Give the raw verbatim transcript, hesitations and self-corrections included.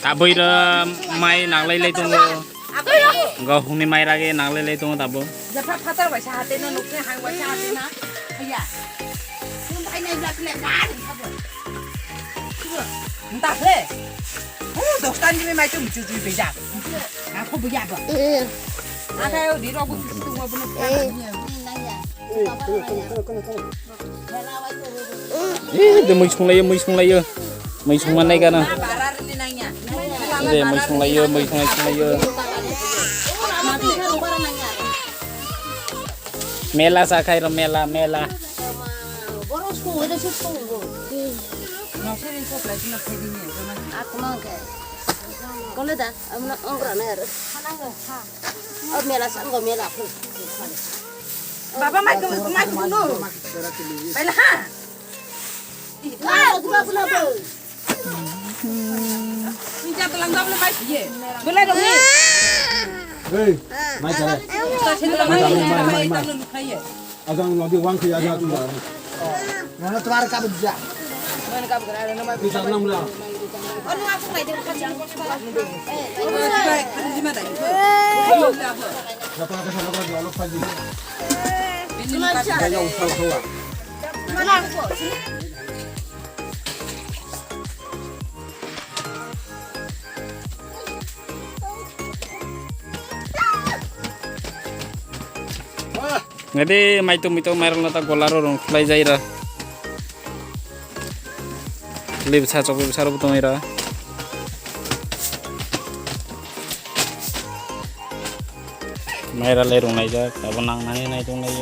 Tabui ro mai nanglai lai tongo. Go hungni mai rage nanglai lai tongo tabo. Jepha phatar bai sa hate no nukni hang bai sa hate na. Haya. Sun thai nai black black ba ni khabo. Nta he. Hu dos tan ni mai tum chu chu beja. Aku buya ba. Aka yo di ro bu chu tu mo bu. Eh, de mui sunglayo, mui sunglayo. Mui sungma nai gana. De mui sunglayo, mui sunglai sunglayo. Mela sa khai ro mela, mela. Kole da, amna ongra na yar. O mela sa, o mela phu. Baba mai ko, mai ko no. Baila ha. Hei, mai jare. Aja ang lodi wang khe aja tu. Nana tumar ka bujja. Bisa nam la. Apa ka sama ka jalo paji. Kaya usal khawa. Ngadi maitu mitu mairok no ta gola ro rong khlai jai ra. Lip sa chok lip sa ro butong ira. Maira le rong nai jak abo nang nani nai tong nai.